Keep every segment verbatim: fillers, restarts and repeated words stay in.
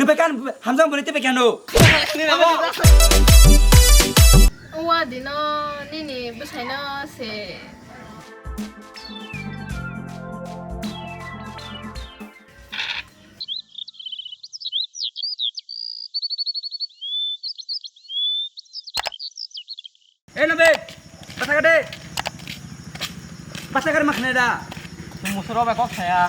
Tei kan hamjang bwrwi tei kan o. Wa dino nini bwsaino se. Eh, nabe, basa ka de. Basa ka ma khne da. Musoro ba kok saya.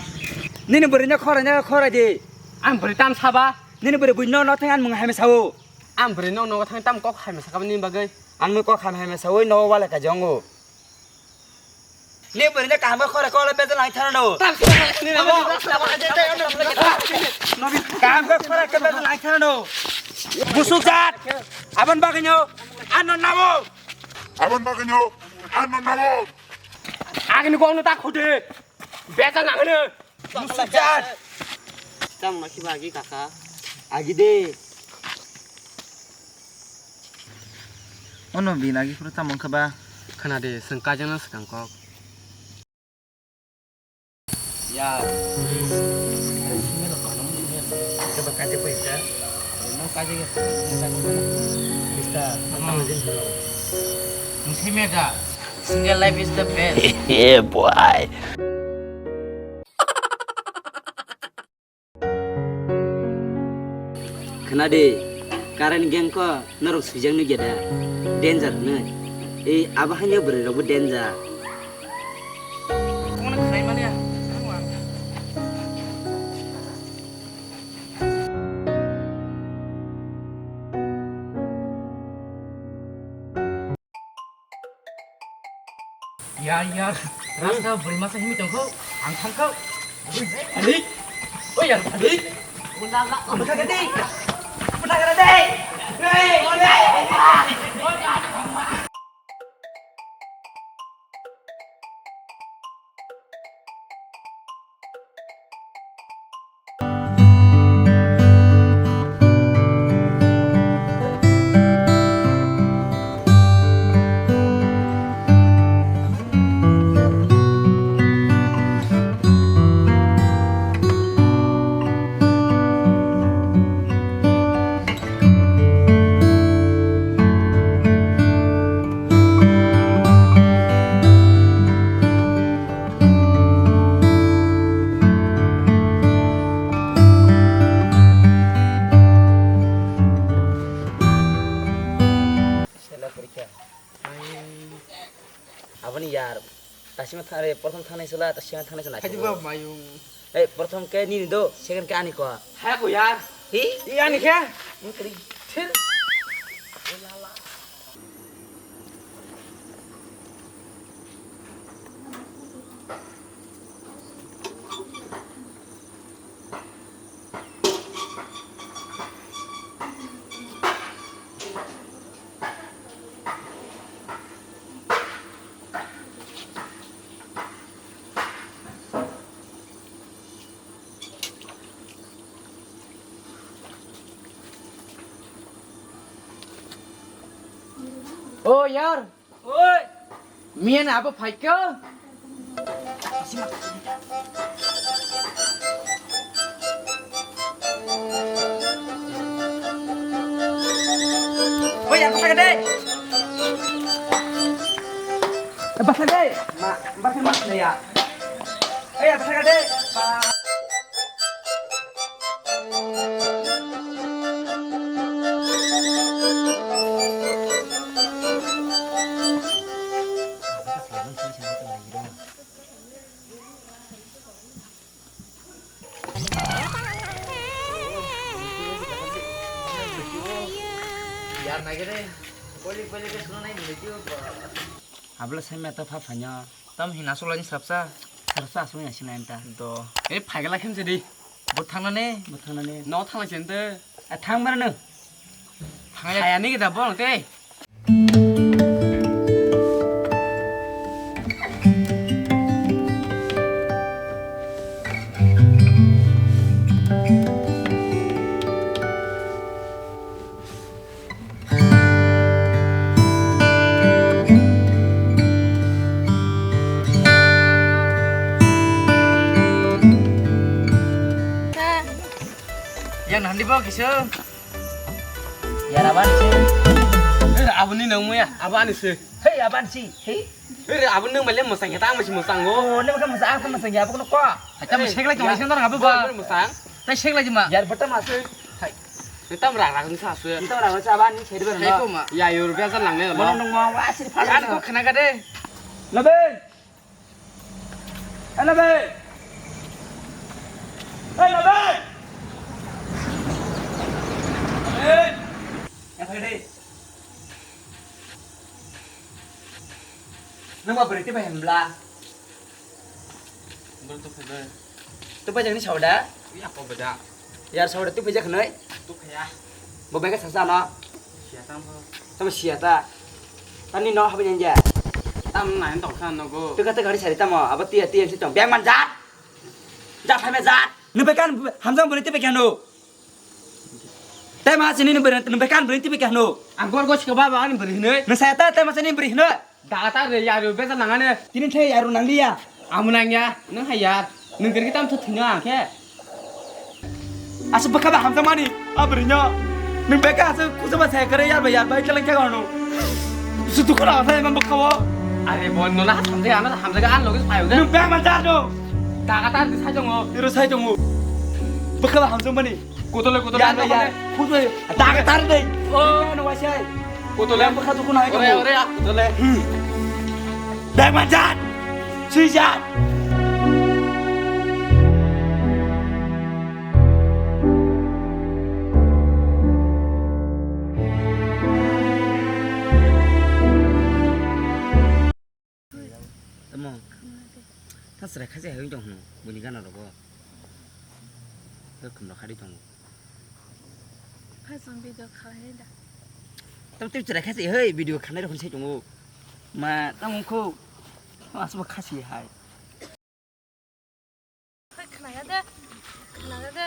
Nini bwrwi no khorai na khorai di. Ang bwrwi tam saba. Nini bwrwi bui no no thang an mung hai ma sao. Ang bwrwi no no thang tam kok hai ma saka ni bagwi. Ang no kok hai ma sao no wala ka jongo. Ni bwrwi no kaham khora kola bedal lai thana no. Kaham khora kola bedal lai thana no. Busuk jat. Aban bagino. Ano nabo. Aban bagino. Ano nabo. Agni gong no ta khude. Bedal lai thana. Musuk jat. Tamo na kiba agi kaka. Agi de. Ono bini agi phuru tamo wngkha ba? Khna de, chwng kaijakna swkang kok. Ya. Keba kaijak bai kha. No kaijak ya. Bista. Mungsi meda. Single life is the best. Yeah, boy. Khna di, current gang ko norok swijak nugya da, danger hinwi. Ei abo haino bwrwi rokbo danger. Yar, yar, rasta bwrwi masa himwi tongkho, ang thangkho. Oi, oi, yar, oi. Sela porikha. Aboni yar. Tasima thare, prothom thangnai sela, tasima thangnai sela. Haji ba mayung. Ei, prothom ke nini do, second ke ani ko. Hai ko yar. Hi? I ani khe? Thil. O yar. Oi. Miyan abo phaikha. Oi, ang thangkha de. Basa de. Ma, basa ma ya. Oi, ang thangkha de. Yar nagere, poli poli ke suna nai video. Abla sai meta pha phanya. Tam hina sulani srapsa. Srapsa asung ya sinai ta. Do. E phagla khem se di. Bo thangnani. Bo thangnani. No thangla chente. A thang mar no. Thangya. Hayani kita bo te. Yang Nandi bo kisa. Yar aban si. Eh, aboni nang muya, abani se. Hei, aban si. Hei. Eh, aboni nang male musang kita, masi musang go. Oh, ne ka musang, ka musang ya, bukan ko. Acha musang lagi, musang nang abu ba. Musang. Tai sek lagi ma. Yar bata masuk. Hai. Kita merang rang sa su. Kita merang sa abani seri ber. Hai ko ma. Ya, yur biasa lang ne. Bono nang mau asir. Kan ko khana ka de. Nabe. Hei, Nabe! Hei, Nabe! Hei! Yang tadi. Nang ma berhenti main bola. Bol tu khebe. Tu paijak ni sauda? Iya, ko beda. Yar sauda tu paijak nai? Tu khaya. Bo bega sasa na? Siya tang bo. Tamo siya ta. Tani no habi nanya. Tam nai tong san no go. Tu kata gari sari tamo, abo tiya tiya si tong. Biang man jat. Jat hai me jat. Nung bekan hamjang beri tu bekan no. Tema sini nung beri, nung bekan beri tu bekan no. Ang gor gos ke baba ani beri ne. Nung saya ta tema sini beri ne. Data re yaru besa nangane. Tini the yaru nang dia. Amu nang ya, nang hai yar. Nang gari tam thu thina ke. Asa baka ba hamsa mani, abri nya. Nung beka asa kusa ba saya kare yar ba yar ba ikalang kya gano. Su tu kora asa emang baka wo. Are bon no na hamsa ya na hamsa ga an logis payo ga. Nung beka man jar no. Data re sai jongo. Iro sai jongo. Baka ba hamsa mani. Kotole, kotole, yar, kotole. Yar. Kotole. Daga tar dei. Oh. Ano wasai. Kotole. Yang baka tukun hai. Ore, ore, ya, kotole. Hmm. Dai manjat. Sijat. Tamo. Khna de. Ta chwrai kha se hai tong hwno, buini gana rogo. Tei khumra khadi tongo. Phai chwng video khalai da. Tamo tei chwrai kha se hai video khanai rok sai tongo. Ma tamo kho. Asbo khasi hai. Hai khna ya de. Khna ya de.